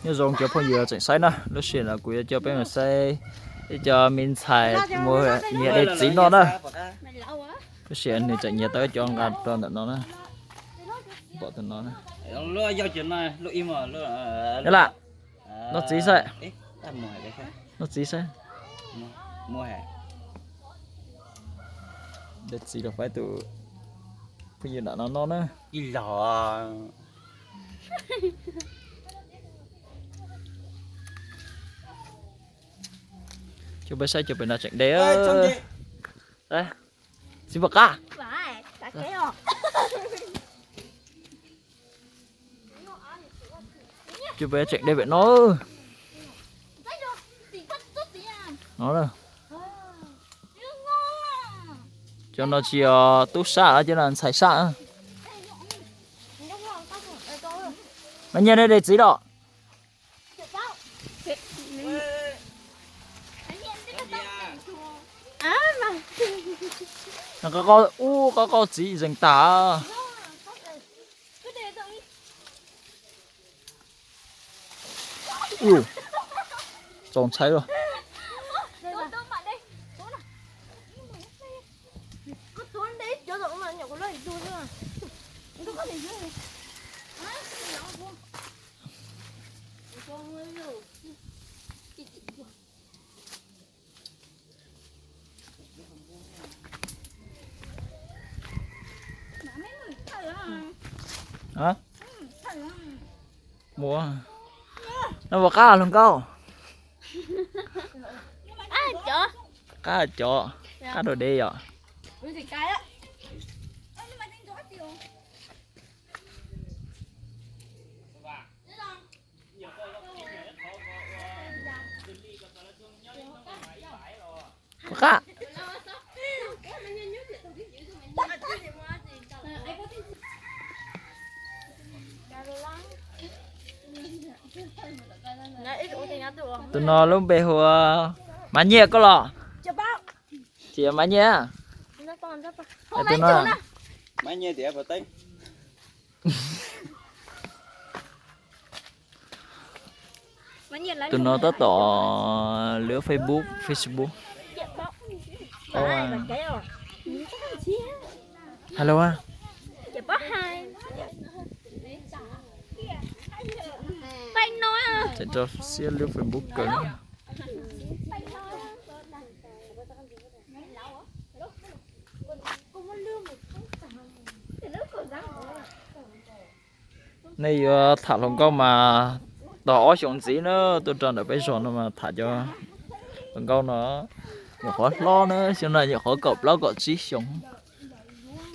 Nyob zoo cov phooj ywg tseem saib na, lub sij hawm no kuv yuav coj peb mus saib ib co me ntxhais mus nyiag dej txiv noj na. Lub sij hawm nws tseem nyiag tau ib co nqa rau ntawm no na. Pom tus no na. Lam, noj txiv saib. Noj txiv saib. Dej txiv los faib tus phooj ywg nram no noj na. Coj peb saib cov pem no tseem deb. Txiv pom qab. Cov pem tseem deb pem no. No, cov no tsis yog tub sab, cov no ntxhais sab. Mas nyiag dej txiv los. Ub, qab qab txiv zeeg tag. Txaus ntshai lawm. Mus, no puas qab hluas nkauj? Qab cov, qab dua deb yom. Puas qab? Tus no lub npe hu ua Maiv Nyiaj koj los? Ces Maiv Nyiaj. Tus no. Tus no tab tom lwb Facebook, Facebook. Hello. Tseem rau siab lwb Facebook kawg. Nej yuav tham hluas nkauj mas tog ob xyoos ntxiv na, tuaj rau ntawm peb zos no mas tham cov hluas nkauj no. Nyuam qhuav hlob na, xyoo no nyuam qhuav kaum plaub kaum tsib xyoos.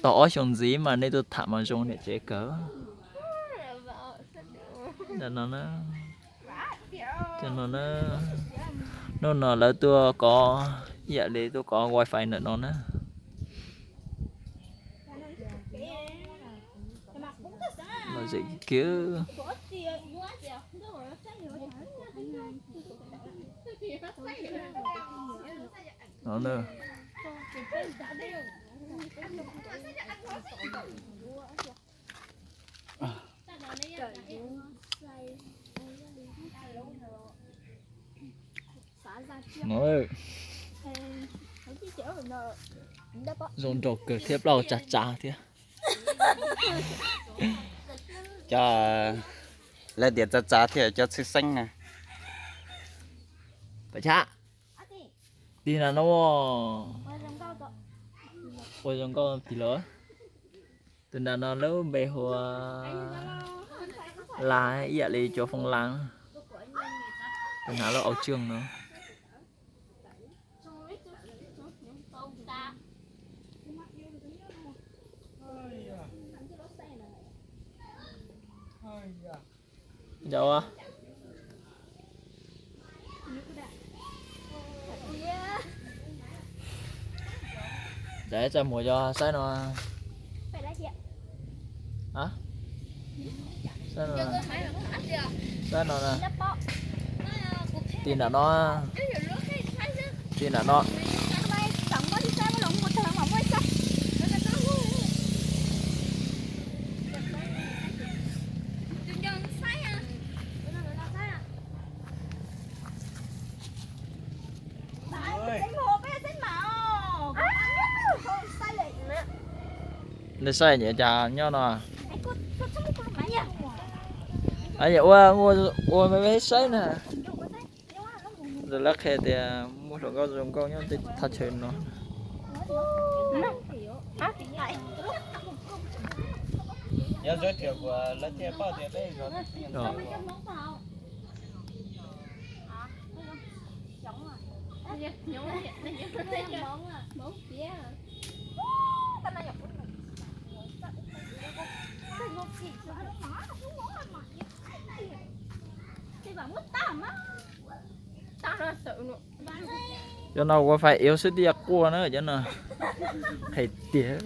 Tog ob xyoos ntxiv mas nej tuaj tham mas zoo niam tsev kawg. Hnub no lawv tuaj kov, ib yam li tuaj kov wifi ntawm no na. Lom zem kiag. Zoo nraug kawg thiab, plaub tsav tsav thiab. Cov, lawv tias tsav tsav thiab cov tshwj xeeb na. Pam Tshab, tig nram no, ua zoo nkauj tig lawm. Tus nram no lub npe hu ua Las, ib yam li cov Foob Las. Tus nram lub au tseeg no. Txawm mus yog saib no. Saib no, tig nram no, tig nram no. Saib nyiam cas nyob no. Nyiam ua ua me me saib na. Lawv qhia tias muaj hluas nkauj zoo nkauj nyob tej thaj chaw no. Cov no ua fais iv xwb twb yuav quaj na cov no. Qhia tiag.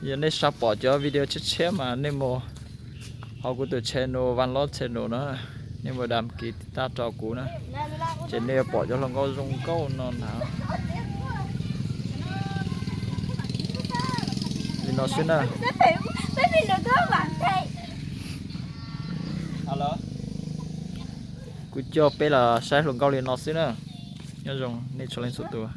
Yog nej xav pom cov video tshiab tshiab mas nej mus hauv kuv tus channel Van Log Channel no, nej mus đăng ký tiv tag rau kuv na, ces nej yuav pom cov hluas nkauj zoo nkauj no na. Li no xwb na. Kuv coj peb los saib hluas nkauj li no xwb na. Nyob zoo nej txhua leej txhua tus.